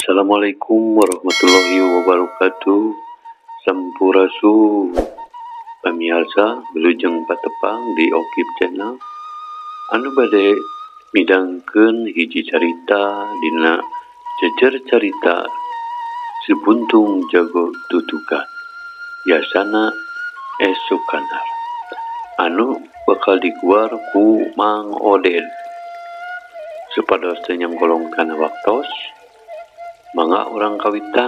Assalamualaikum warahmatullahi wabarakatuh. Sampurasun pamirsa, wilujeng patepang di Okib Channel anu bade midangkeun hiji carita dina jejer carita Si Buntung Jago Tutugan Yasana S. Sukandar anu bakal diguar ku Mang Oded. Supados teu nyanggolong kana waktos, mangga urang kawitan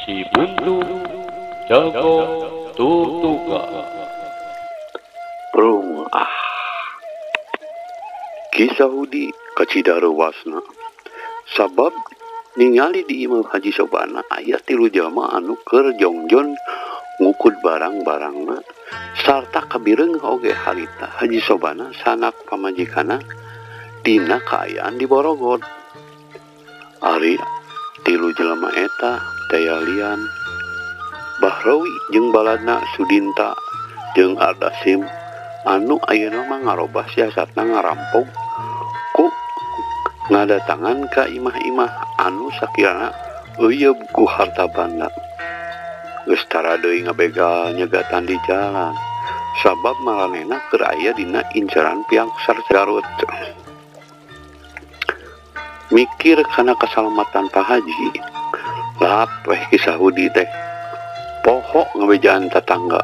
Si Buntung Jago Tutugan. Prung ah. Ki Sahudi kacidarewasna sabab ningali di imah Haji Sobana aya tilu jalma anu keur jongjon ngukud barang-barangna sarta kabireung oge harita Haji Sobana sanak pamajikana dina kaayaan di Borogot. Ari tilu jelema eta tayalian Bahrawi jeung baladna Sudinta jeung Ardasim anu ayeuna mah ngarobah siasatna ngarampok ku ngadatangan ka imah-imah anu sakirana euyeub ku harta banda. Geus tara deui ngabegal nyegatan di jalan sabab maranehna keur aya dina inceran pihak SAR Garut. Mikir kana keselamatan Pak Haji, lap weh Ki Sahudi teh poho ngabejaan tatangga.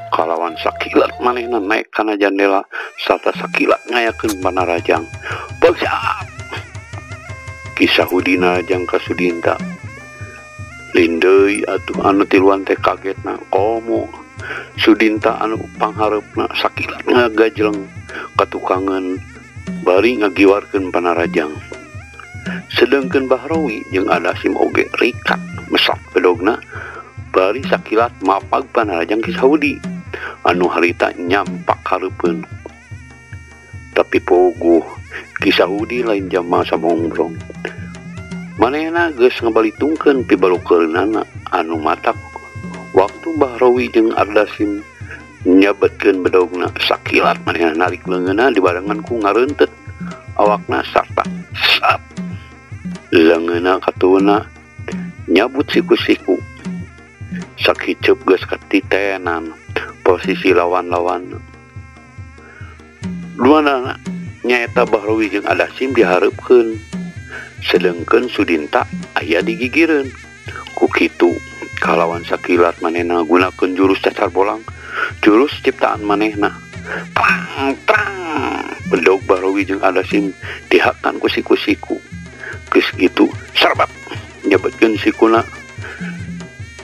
Kalawan sakilat manehna naik kana jandela sarta sakilat ngayakeun panarajang. Bangsa Ki Sahudi narajang ka Sudinta. Lindeui atuh anu tiluan teh kagetna komo Sudinta anu panghareupna sakilat ngagajleng katukangan bari ngagiwarkeun panarajang. Sedengkeun Bahrawi jeung Adasim oge rikat mesak bedogna bari sakilat mapag panarajang Ki Sahudi anu harita nyampak hareupeun. Tapi poguh Ki Sahudi lain jama sabongbrong. Manehna geus ngabalitungkeun pibalukeunana anu matak waktu Bahrawi jeung Ardasim nyabetkeun bedogna sakilat manehna narik leungeunna dibarengan ku ngareunteut awakna sarta sap leungeunna katuhna nyabut siku-siku. Sakicup geus katitenan posisi lawan-lawan. Duanana nyaeta Bahrawi jeung Adasim dihareupkeun, sedengkeun Sudinta aya digigireun. Ku kitu kalawan sakilat manehna gunakeun jurus cacar bolang, jurus ciptaan manehna. Prang prang bedog Bahrawi jeung Adasim dihakan ku siku-siku. Geus kitu serbap nyabetkeun sikuna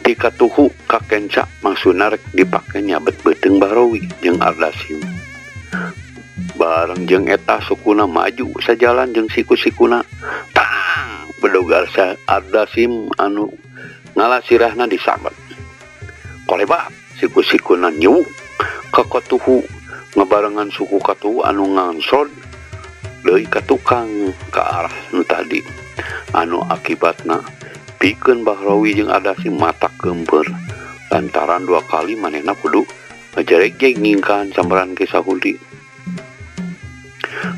dikatuhu ka kenca maksudna rek dipake nyabet beuteung Bahrawi jeung Ardasim. Bareng jeung eta sukuna maju sajalan jeung siku-sikuna. Tang bedog Ardasim anu ngalasirahna disabet. Kolebak siku-sikuna nyuwuk ka katuhu ngabarengan suku katuhu anu ngangsod deui ka tukang ka arah nu tadi anu akibatna pikeun Bahrawi jeung Adasim mata kemper lantaran dua kali manehna kudu ngajaregjeg ngingkahan sambaran Ki Sahudi.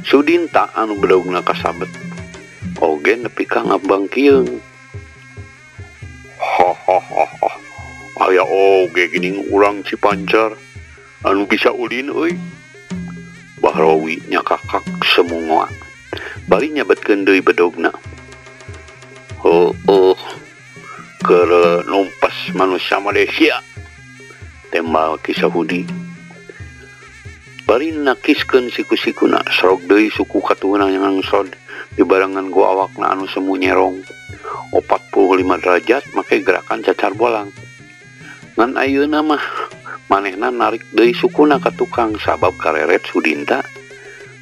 Sudinta anu bedogna kasabet oge nepi ka ngabangkieung. Ha ha ha ha, aya oge geuning urang Cipancar anu bisa ulin euy. Bahrawi nyakakak semungoa bari nyabetkeun deui bedogna. Heueuh keur numpas manusia Malaysia tembal Ki Sahudi. Bari nakiskeun siku-sikuna serog deui suku katuhuna ngangsod dibarengan ku awakna anu semu nyerong 45 derajat make gerakan cacar bolang. Ngan ayeuna mah manehna narik deui sukuna ka tukang sabab kareret Sudinta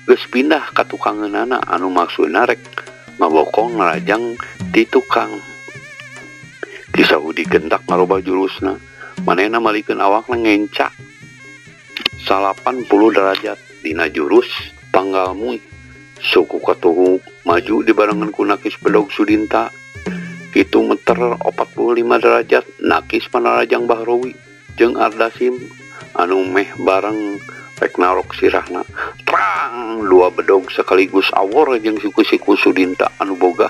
geus pindah ka tukangeunana anu maksudna rek ngabokong ngarajang di tukang. Ki Sahudi gentak ngarobah jurusna, manehna malikeun awakna ngenca 80 derajat dina jurus panggal mui. Suku katuhu maju dibarengan ku nakis bedog Sudinta. Kitu meter 45 derajat nakis panarajang Bahrawi jeung Ardasim anu meh bareng rek narok sirahna. Trang Bang dua bedog sekaligus awor jeung siku-siku Sudinta anu boga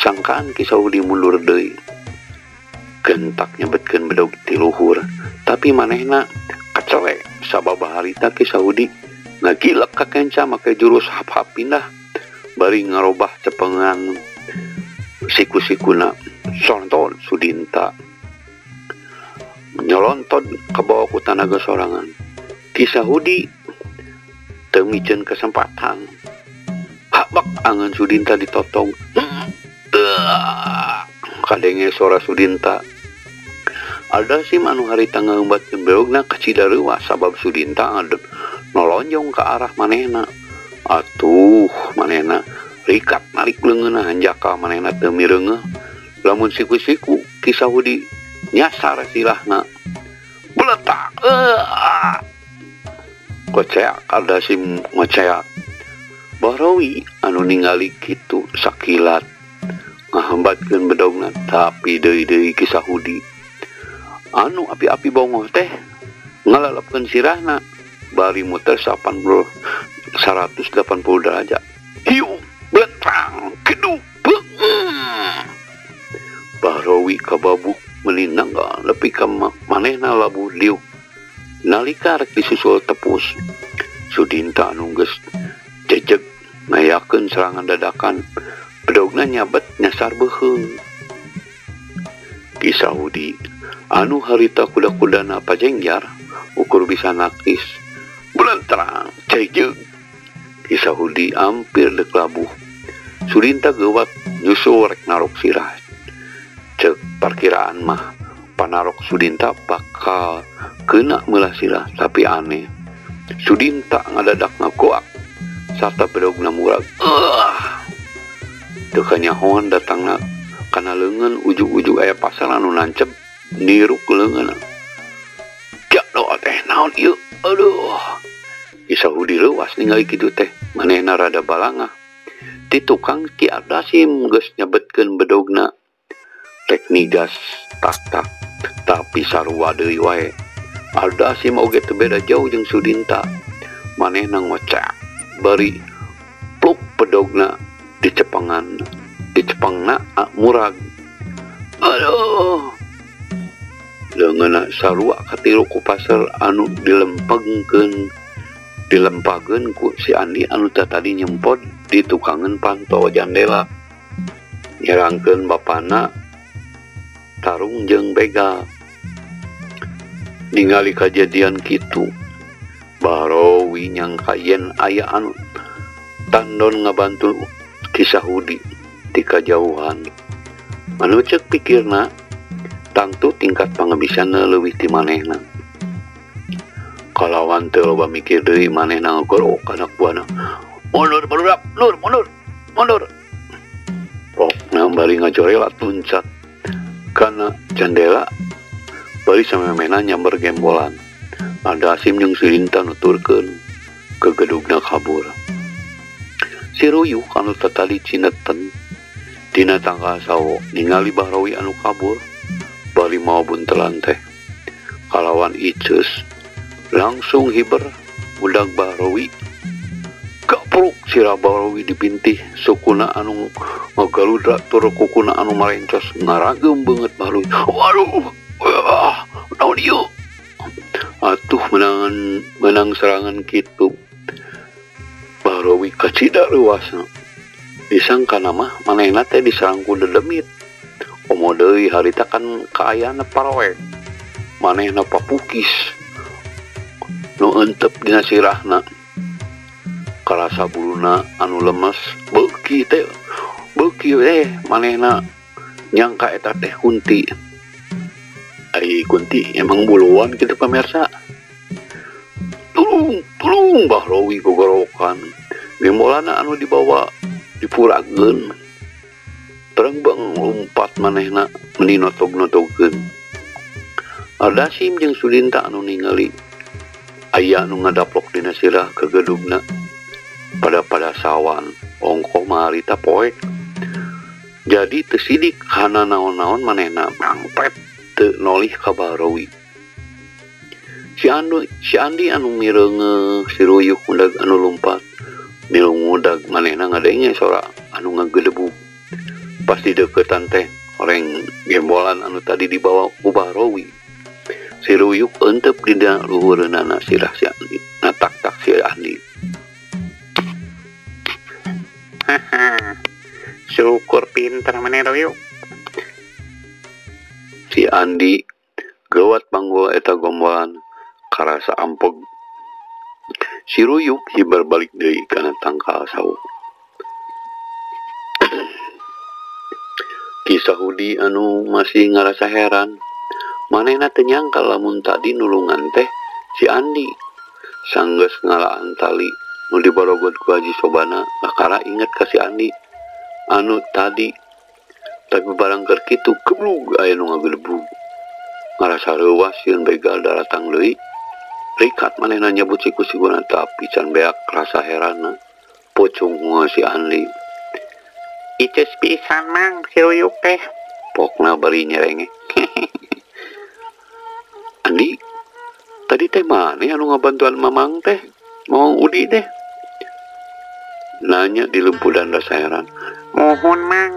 sangkaan Ki Sahudi mundur deui. Gentak nyebetkeun bedog ti luhur, tapi manehna kacele sabab harita Ki Sahudi ngagilek ka kenca make jurus hap-hap pindah bari ngarobah cepengan siku-sikuna. Sonton Sudinta nyolonton kabawa ku tanaga sorangan. Ki Sahudi teu miceun kesempatan. Habak angan Sudinta ditotong. Kadenge sora Sudinta. Aldasim anu harita ngaumbatkeun bedogna kacida reuas sabab Sudinta nolonjong ka arah manehna. Atuh manehna rikat narik leungeunna hanjakal manehna teu mireungeuh. Lamun siku-siku Ki Sahudi nyasar silahna. Beletak. Koceak Aldasim ngoceak. Bahrawi anu ningali kitu sakilat ngahambatkeun bedogna tapi deui-deui Ki Sahudi anu api-api bongoh teh ngalalepkeun sirahna bari muter 180 derajat. Hiu bletang kedu. Bahrawi kababuk melinangga nepi ka manehna labuh liuk. Nalika rek disusul tepus Sudinta anu geus jejeg ngayakeun serangan dadakan bedogna nyabet nyasar beuheung. Ki Sahudi anu harita kuda-kudana pajengjar ukur bisa nakis belentrang jejeg. Ki Sahudi hampir dek labuh. Sudinta geuwat nyusul rek narok sirah. Cek perkiraan mah panarok Sudinta bakal kena meulah sirah, tapi aneh Sudinta ngadadak ngagoak sarta bedogna murag. Teu kanyahoan datangna kana leungeun ujug-ujug aya pasar anu nancep niruk leungeunna. Jado teh naon ieu? Aduh. Ki Sahudi leuwas ningali kitu teh manehna rada balangah. Ti tukang Ki Aldasim geus nyebetkeun bedogna. Rek nigas tak-tak tapi sarua deui wae. Aldasim oge teu beda jauh jeung Sudinta. Manehna ngocak bari pluk bedogna dicepengan dicepengna murag. Aduh. Leungeunna sarua katilu ku pasar anu dilempengkeun dilempageun ku si Andi anu tadi nyempot di tukangan panto jandela. Nyerangkeun bapana tarung jeung begal. Ningali kajadian kitu Bahrawi nyangka yen aya anu tandon ngabantu Ki Sahudi ti kajauhan. Anu ceuk pikirna tangtu tingkat pangabisanna leuwih ti manehna. Kalawan teu loba mikir deui manehna ngagorok anak buahna. Mundur barudak, mundur, mundur, mundur. Pokna bari ngajorela tuncat kana jendela bari samemehna nyamber gembolan. Aldasim jeung Sudinta nuturkeun kegedugna kabur. Si Ruyuh anu tatali cineten dina tangkal sawo ningali Bahrawi anu kabur bari mau buntelan teh. Kalawan iceus langsung hiber budak Bahrawi. Gapruk sirah Bahrawi dipintih sukuna anu ngagaludra tur kukuna anu marencos ngarageum beungeut Bahrawi. Waduh, wah, naon ieu? Atuh menang serangan kitu. Bahrawi kacida leuwasna. Disangkana mah manehna teh diserang ku dedemit. Komo deui harita kan kaayana paroek. Manehna papukis nu entep dina sirahna. Karasa buluna anu lemes beuki teh manehna nyangka eta teh kunti. Ai kunti emang buluan kitu pamirsa. Tulung tulung Bahrawi gogorokan. Gembolana anu dibawa dipurageun. Terengbeng lumpat manehna meni notog-notogkeun. Aldasim jeung Sudinta anu ningali aya anu ngadaplok dina sirah kegedugna pada sawan ongkoh maharita poek. Jadi teu sidik kana naon-naon manehna mangpet teu nolih ka Bahrawi. Si Andi anu mireungeuh si Ruyuh undag anu lumpat Milu ngudag manehna ngadenge sora anu ngagedebug. Pas di deketan teh oreng gembolan anu tadi dibawa ku Bahrowi. Si Ruyuk entep dina luhureunana sirah si Andi. Natak-tak si Andi. Haha. Syukur pinter maneh Ruyuk. Si Andi gawat panggul eta gombolan karasa ampeg. Si Ruyuk hibar balik deui kana tangkal sawo. Ki Sahudi anu masih ngarasa heran, manehna teu nyangka lamun tadi nulungan teh si Andi. Sanggeus ngalaan tali nu diborogot ku Haji Sobana, kakara inget ka si Andi anu tadi. Tapi barang keur kitu geblug aya nu ngagelebug. Ngarasa reuwas sieun begal daratang deui. Rikat manehna nyebut siku-sikuna tapi can beak rasa heranna. Pocung si Andi. Ices pisan mang si Ruyuk teh. Pokna bari nyerenge. Andi, tadi teh maneh anu ngabantuan mamang teh? Mamang Udi teh? Nanya di lempudan rasa heran. Mohon mang.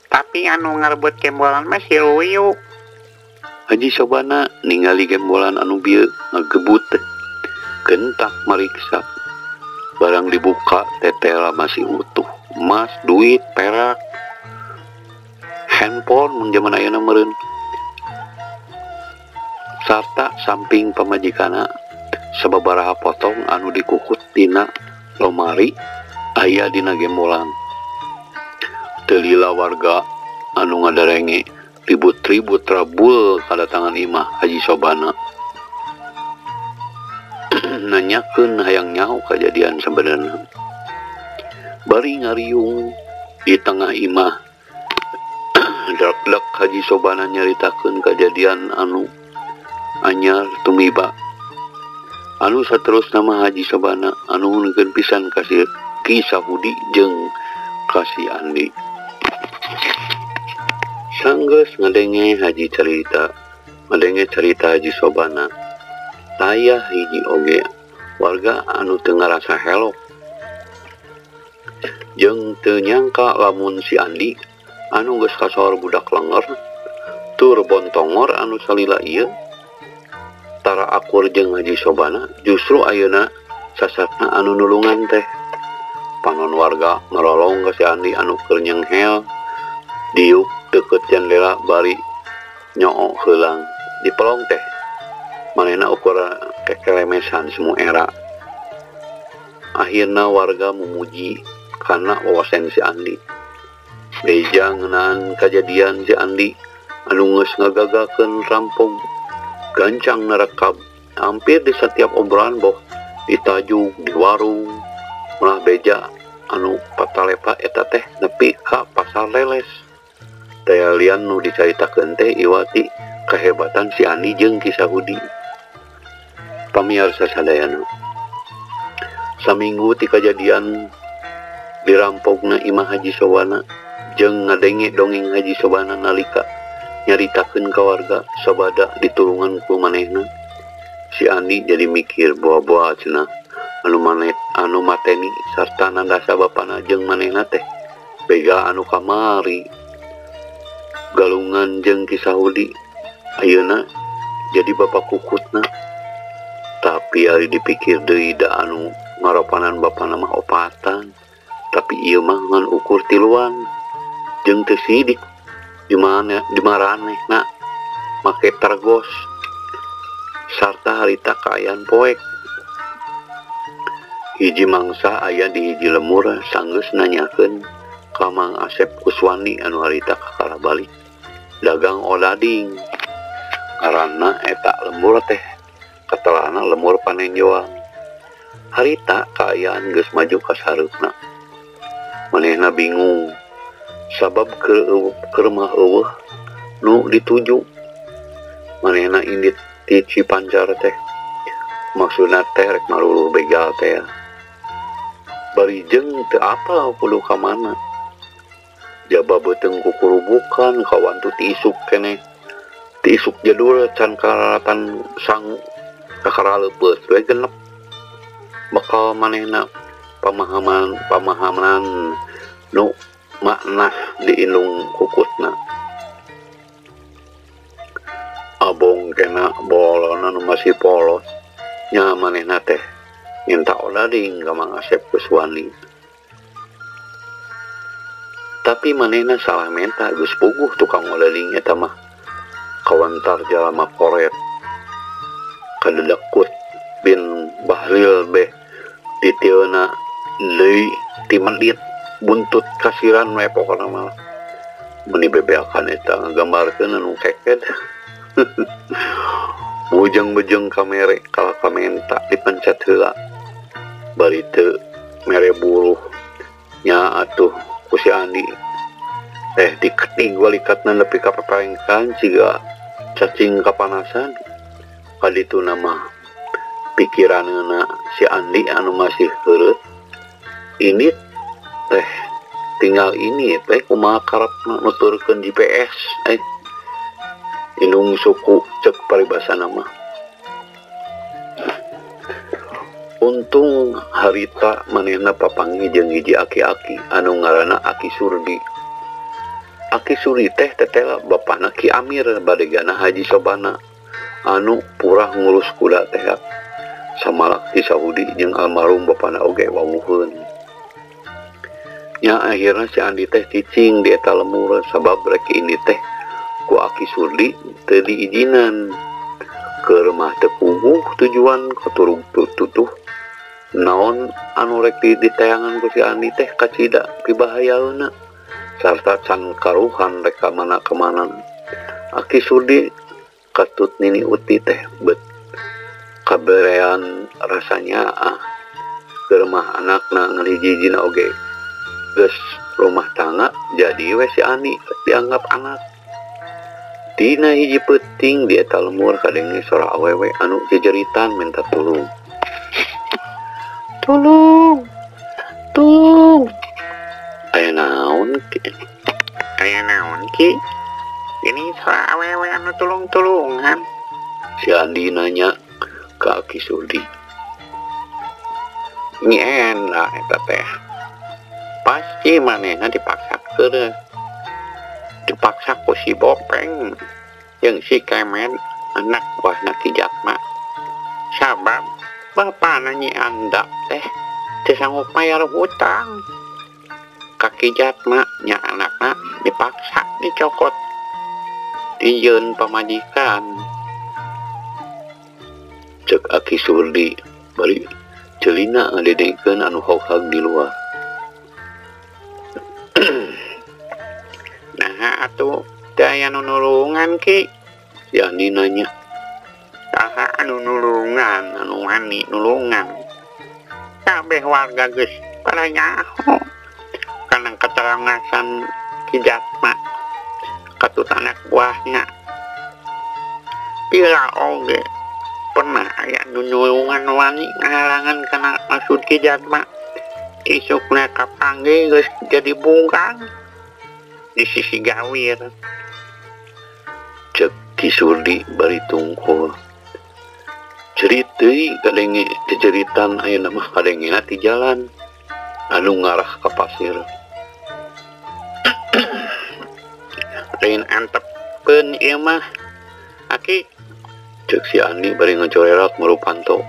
Tapi anu ngarebut gembolan mah si Ruyuk. Haji Sobana ningali gembolan anu bieu ngagebut teh. Gentak mariksa. Barang dibuka tetela masih utuh. Emas, duit, perak, handphone mun jaman ayeuna meureun. Sarta samping pamajikana sababaraha potong anu dikukut tina lomari aya dina gembolan. Teu lila warga anu ngadarenge ribut-ribut rabul kadatangan imah Haji Sobana. Nanyakeun hayang nyaho kajadian sabenerna. Bari ngariung di tengah imah. Dak-dak Haji Sobana nyaritakeun kajadian anu anyar tumiba. Anu saterusna mah Haji Sobana anu nuhunkeun pisan ka si Ki Sahudi jeung ka si Andi. Sanggeus ngadenge Haji carita, ngadenge carita Haji Sobana. Tayah hiji oge warga anu teu ngarasa helok. Jeung teu nyangka lamun si Andi anu geus kasohor budak lenger tur bontongor anu salila ieu tara akur jeung Haji Sobana justru ayeuna sasatna anu nulungan teh. Panon warga ngarolong ka si Andi anu keur nyenghel diuk deukeut jendela bari nyoo heulang dipelong teh. Manehna ukur kekelemesan semua era. Akhirna warga memuji karena wawasan si Andi. Beja ngeunaan kajadian si Andi anu geus ngagagakeun rampog gancang nerekab hampir di setiap obrolan boh ditajuk di warung malah beja anu patalepa eta teh nepi ka pasar leles. Daya lian nu dicaritakeun teh iwati kehebatan si Andi jeung Ki Sahudi. Pamiarsa sadayana, saminggu ti kajadian dirampogna imah Haji Sobana jeung ngadenge dongeng Haji Sobana nalika nyaritakeun ka warga sabada ditulungan ku manehna. Si Andi jadi mikir boa-boa cenah anu manet anu mateni sarta nandasa bapana jeung manehna teh begal anu kamari galungan jeung Ki Sahudi ayeuna jadi bapak kukutna. Tapi ari dipikir deui da anu ngaropanan bapana mah opatan, tapi ieu mah ngan ukur tiluan jeung teu sidik di mana di maranehna make tergos sarta harita kaayaan poek. Hiji mangsa aya di hiji lemur sanggeus nanyakeun ka Mang Asep Kuswani anu harita kakara balik dagang odading. Ngaranna eta lemur teh katelahna lemur panenjoan. Harita kaayaan geus maju ka sareupna. Manehna bingung sabab keur mah eueuh nu dituju. Manehna indit ti Cipancar teh maksudna teh rek maruluh begal teh. Bari jeung teu apal kudu ka mana. Jaba beuteung kukurubukan kawantu ti isuk keneh. Ti isuk jadul can kararatan sangu kakara leupeut we genep. Bakal manehna pamahaman nu makna di indung kukutna. Abong kena bolona nu masih polos nya manehna teh minta odading ka Mang Asep Kuswani. Tapi manehna salah menta geus puguh tukang odading eta mah kawantar jalma koret kadedekut bin Bahlil beh ditieuna deui ti mendit buntut kasiran we pokona mah meuni bebeakan eta ngagambarkeun anu keked. Bujeng-bujeng kamere kalah kamenta dipencet heula bari teu mere buruh nya atuh ku si Andi teh diketing walikatna nepi ka papaengkan siga cacing kapanasan. Kadituna mah pikiranna si Andi anu masih heureut ini teh tinggal ini teh kumaha karepna nuturkeun GPS indung suku cek paribasana mah. Untung harita manehna papanggih jeung hiji aki-aki anu ngaranna Aki Surdi. Aki Surdi teh tetela bapana Ki Amir badegana Haji Sobana anu purah ngurus kuda teh samalak ti Saudi jeung almarhum bapana oge wawuheun. Nya akhirna si Andi teh cicing di eta lemur sabab rek ini teh ku Aki Surdi teu diizinan. Keur mah teu puguh tujuan katurug tutuh naon anu rek ditayangan ku si Andi teh kacida pibahayaeuna sarta can karuhan rek ka mana-kamana. Aki Surdi katut Nini Uti teh bet kaberean rasanya keur mah anakna ngahiji-hijina oge geus rumah tangga jadi we si Andi dianggap anak. Dina hiji peuting di eta lemur kadenge sora awewe anu jejeritan minta tulung. Tulung, tulung. Aya naon ki? Aya naon ki? Ini sora awewe anu tulung-tulungan. Si Andi nanya ke Aki Surdi. Ini enak eta teh. Pasti manehna dipaksa keur. Dipaksa ku si Bopeng jeung si Kemen anak buahna Ki Jatma. Sabab bapana Nyi Anda teh teu sanggup mayar hutang ka Ki Jatma, nya anakna dipaksa dicokot dijieun pamajikan. Cek Aki Surdi bari celina ngadedengkeun anu hoghag di luar. Nah atuh teu aya nu nulungan ki? Si Andi nanya. Saha anu nulungan, anu wani nulungan? Kabeh warga geus pada nyaho kana keterangasan Ki Jatma katut anak buahnya. Pira oge pernah aya nu nulungan wani ngahalangan kana maksud Ki Jatma. Isukna kapanggih geus jadi bungkang di sisi gawir. Cek Ki Surdi bari tungkul. Cerit deui kadenge ceceritan ayeuna mah kadengena ti jalan anu ngarah ka pasir. Lain antepeun ieu mah Aki. Cek si Andi bari ngacorerak meru panto.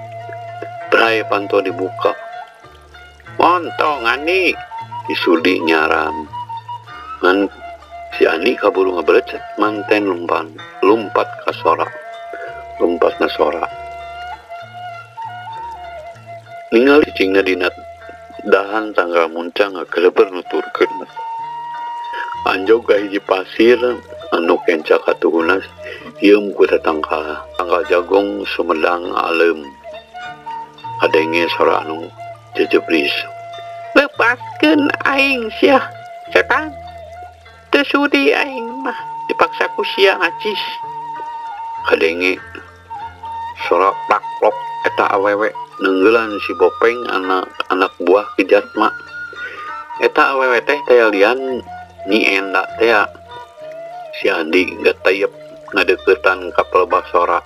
Bray panto dibuka. Montong Andi. Ki Surdi nyaran. Ngan si Andi kaburu ngabelecet manten lumpat ka sora. Lumpatna sora. Ningali cicingna dina dahan tanggal muncang ngageleber nuturkeun. Anjog ka hiji pasir anu kenca katuhunas hieum ku tatangkal tangkal jagong Sumedang alem. Kadenge sora anu jejebris. Lepaskeun aing sia setan. Teu sudi aing mah dipaksa ku sia ngacis. Kadenge sora plaklok eta awewe nenggelan si Bopeng anak buah Ki Jatma. Eta awewe teh teh lian Nyi Enda teh. Si Andi gatayep ngadeukeutan ka pelebah sora.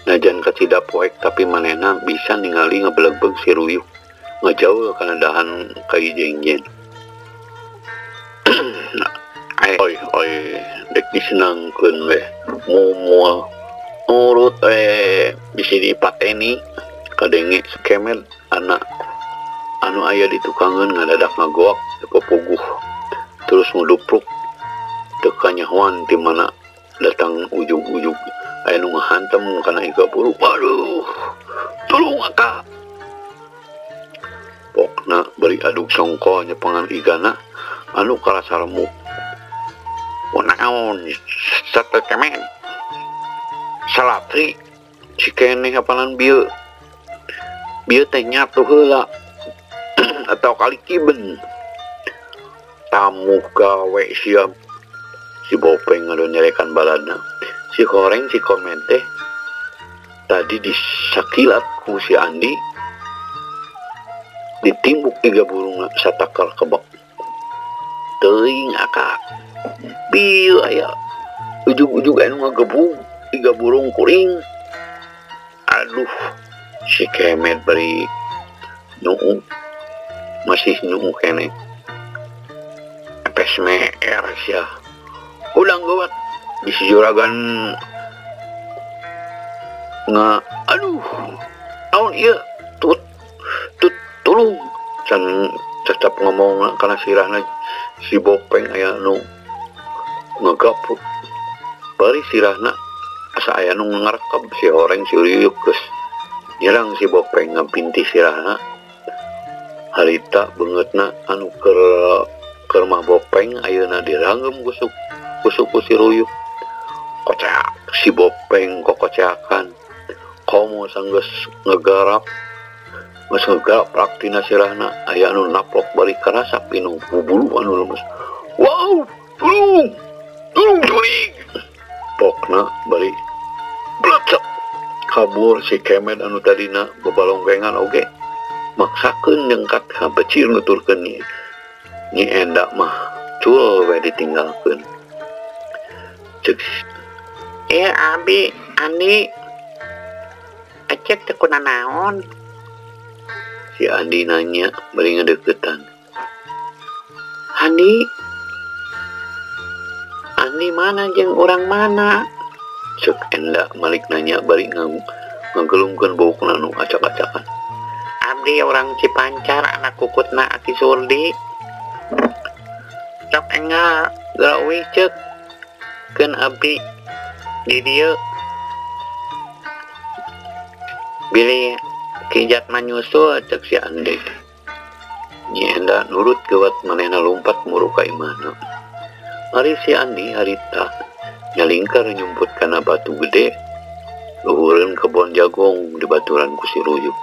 Najan kacida poek tapi manehna bisa ningali ngebelegbeg si Ruyuk Ngajauh kana dahan kai jengjen. Oi oi dek disenangkeun we moal nurut bisi dipateni kadenge sekemet anak anu aya di tukangan ngadadak ngagoak teu puguh terus ngudupruk teu kanyahoan ti mana datang ujug-ujug aya nu ngahantem kana iga burung. Waduh, tulung aka. Pokna bari adug songko nyepangan igana anu karasa remuk. Naon sate kemen salatri cikeneh apanan bieu bieu teh nyatu heula atau kali kiben tamu gawe siap. Si Bopeng ngadu nyerekan baladna. Si Horeng si Komen teh tadi disakilat ku si Andi ditimbuk tiga burung satakar kebak. Teuing aka bieu aya ujug-ujug anu ngagebug tiga burung kuring. Aduh, si Kemet bari nuu masih nuu kene. Epes meer sia. Ulang gawat bisi juragan nga aduh naon ieu tut tut tulung can cecap ngomong kana sirahna si Bopeng aya nu ngagapruk bari sirahna asa aya nu ngarekeb si Horeng si Ruyuk geus nyerang si Bopeng ngapintih sirahna harita beungeutna anu keur mah Bopeng ayeuna diranggem gusuk ku si Ruyuk. Kocak si Bopeng kokocakan komo sanggeus ngegarap geus ngegarap tina sirahna aya anu naplok bari karasa pinu bubulu anu lemes. Wow, tulung tulung jurig. Pokna bari blecek kabur si Kemet anu tadina babalongkengan oge maksakeun nyengkat ka becir nuturkeun Nyi Enda mah cul we ditinggalkeun. Cek abi Andi acek teh kunanaon? Si Andi nanya bari ngedeketan. Andi Andi mana jeung urang mana? Cek Enda malik nanya bari ngagelungkeun buukna nu acak-acakan. Abdi urang Cipancar anak kukutna Aki Surdi. Cok enggal gawe cek keun abdi di dieu. Bilih Kijat manyusul cek si Andi. Nyi Enda nurut geuwat manehna lumpat muru ka imahna. Ari si Andi harita nyalingkar nyumput kana batu gede luhureun kebon jagong di baturan ku si Ruyuk.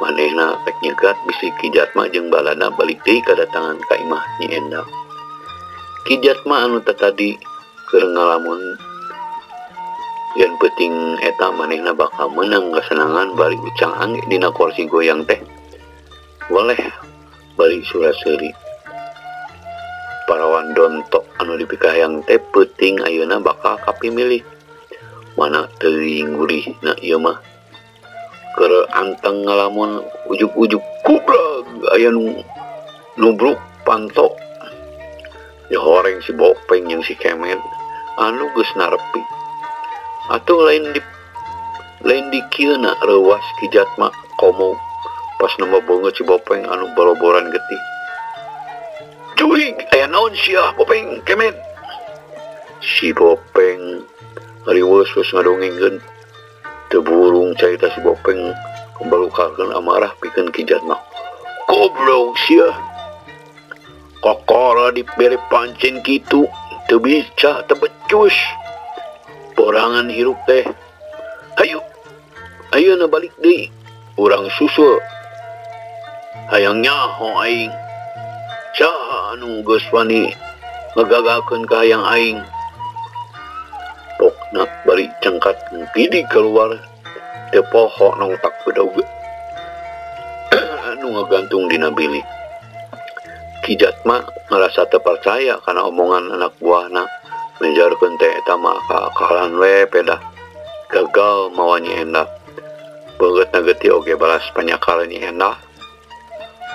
Manehna pek nyegat bisi Kijat mah jeung balana balik deui kadatangan ka imah Nyi Enda. Kijat mah anu tatadi keur ngalamun yen peuting eta manehna bakal meunang kasenangan bari ucang angge dina kursi goyang teh. Boleh bari sura-seuri. Parawan dontok anu dipikahayang teh peuting ayeuna bakal kapimilih. Mana teuing gurihna ieu mah. Keur anteng ngalamun ujug-ujug kubrag aya nu nubruk panto. Ya horeng si Bopeng jeung si Kemet anu geus narepi. Atuh lain di kieuna reuwas Kijat mah komo pas nemu beungeut si Bopeng anu boroboran getih. Cuy, aya naon sia Bopeng Kemet? Si Bopeng riweus geus ngadongengkeun. Teu burung carita si Bopeng kabalukarkeun amarah pikeun Kijat mah. Goblok sia. Kokora dibere pancen kitu teu bisa teu becus. Borangan hirup teh. Hayu. Ayeuna balik deui. Urang susul. Hayang nyaho aing. Saha anu geus wani ngagagalkeun ka hayang aing. Pokna bari cengkat gidig keluar teu poho nongtak bedog anu ngagantung dina bilik. Kijat mah ngarasa teu percaya kana omongan anak buahna. Menjarkeun teh eta mah kaakalan we pedah. Gagal mawa Nyi Enda. Beungeutna getih oge balas panyakal Nyi Enda.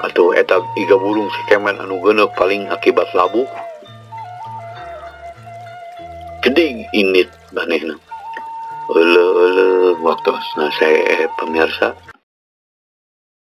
Atuh eta iga burung si Kemet anu geuneuk paling akibat labuh. Gede init manehna. Euleuh euleuh waktosna saya pemirsa.